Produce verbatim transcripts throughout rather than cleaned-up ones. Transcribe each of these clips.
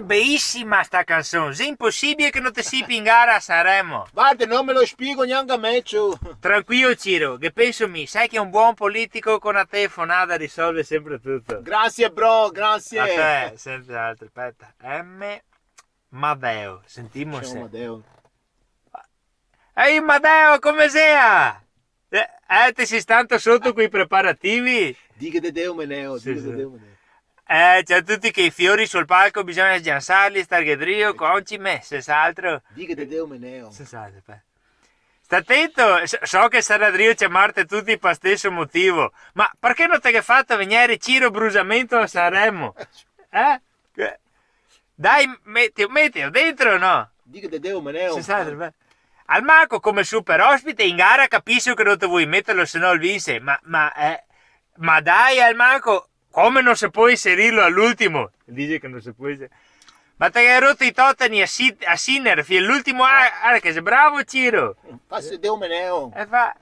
Belisima sta canson, xe inposibile che no te sii pi in gara a Sanremo. Varda, no me lo spiego gnanca a me, ciò. Tranquilo, Ciro, che penso mi, sa che un bon politico co na telefonada risolve senpre tuto. Grasie, bro, grasie. A te, senpre altro, speta. M. Madeo, sentimo se. Ciao, Madeo. Ehi, Madeo, come xea? Eh, eh, te si tanto soto coi preparativi? Dighe de Deo meneo, sì, dighe de Deo meneo. Eh, ciò, tuti quei fiori sul palco, bisogna sgiansarli, starghe drio, conci me, sens'altro. Dighe de Deo meneo. Sens'altro, speta. Sta tento, so, so che sarà drio ciamarte tuti pa steso motivo, ma parché no te ghe fato vegnere Ciro Brusamento a Sanremo? Eh? Dai, meteo, meteo dentro o no? Dighe de Deo meneo. Sens'altro, speta. Almanco come super ospite in gara capiso che no te voi meterlo, se no el vinse, ma, ma, eh, ma dai, almanco, come no se pol inserirlo a l'ultimo? Dixe che no se pol inser-, ma te ghe roto i totani a Si-, a Sinner, fin l'ultimo, ah, varda che xe bravo, Ciro. Fase Deo meneo. E fa,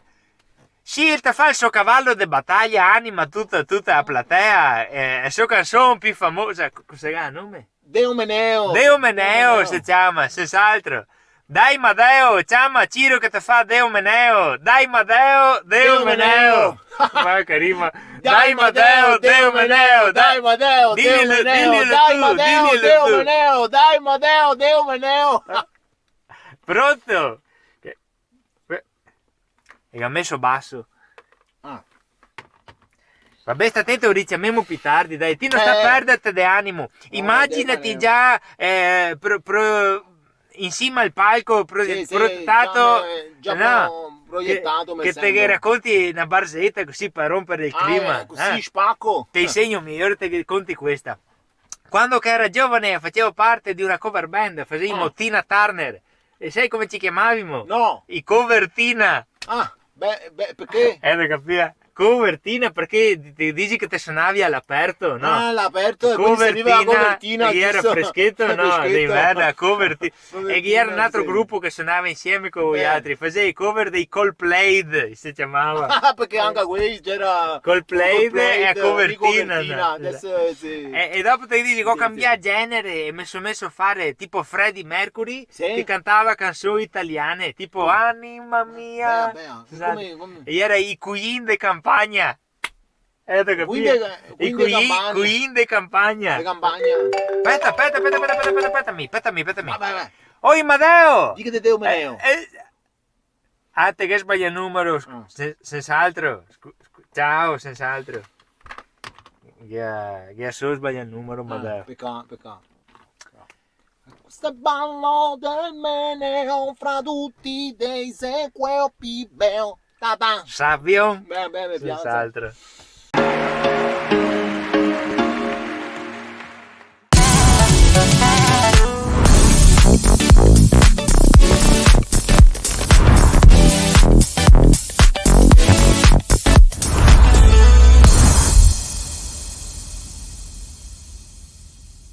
sì, el te fa el so cavalo de bataglia, anima tuta, tuta la platea, eh, la so canson pi famosa, co-, come se ciama, nome? Deo meneo. Deo meneo se ciama, sens'altro. Dai Madeo, ciama Ciro che te fa Deo meneo. Dai Madeo, Deo meneo. Deo meneo. Ma che rima. Dai Madeo, Deo meneo. Dai Madeo, Deo meneo. Diglielo tu, diglielo tu. Dai Madeo, Deo meneo. Dai Madeo, Deo meneo. Pronto? Che, eh, e ga meso baso. Ah. Vabè, sta tento, lo riciamemo pi tardi, dai, ti no sta perderte de animo. No, imaginate già, eh, pro-, pro-, in sima al palco, pro-, sì, sì, proietato, diciamo, eh, già no? Proietato, che, che te raconti na barzeta cusì par rompere el clima, eh, cusì spaco. Te insegno mi, ora te conti questa. Quando che ero giovane facevo parte di una cover band, facevimo Tina Turner. E sai come ci chiamavimo? No. I Covertina. Ah, beh, beh, perché? Eh, te capìa? Covertina perché ti, ti dixi che te sonavi a l'aperto, no? Ah, l'aperto, e quindi serviva la covertina, giusto? Covertina, che gera freschet, no? Freschet. D'inverno, coverti-, e che gera un altro grupo che sonava insieme con voialtri, faceva i cover dei Coldplay, se ciamava. Ah, perché anca quei gera Coldplay e Covertina, no? Adesso, sì. E, e dopo te dixi, go cambià genere e me so meso a fare tipo Freddie Mercury, che cantava canzoni italiane, tipo Anima mia. Beh, beh, come, come? E gera i Queen de campagna. Eh, te capìo? Queen de, Queen de campagna. I Queen de campagna. De campagna. Speta, speta, speta, speta, speta, speta, speta mi, speta mi, speta mi. Vai, vai, vai. Oi, Madeo! Dighe de Deo meneo. Eh, eh, Ah, te ghe sbalià numero, scu-, se-, sens'altro. Scu-, scu-, ciao, sens'altro. Ghe, ghe so sbalià numero, ma dai. Pecà, pecà. Ste balo del meneo fra tuti dei xe queo pi beo. Ta ta. Savio? Beh, beh, me piaxe. Sens'altro.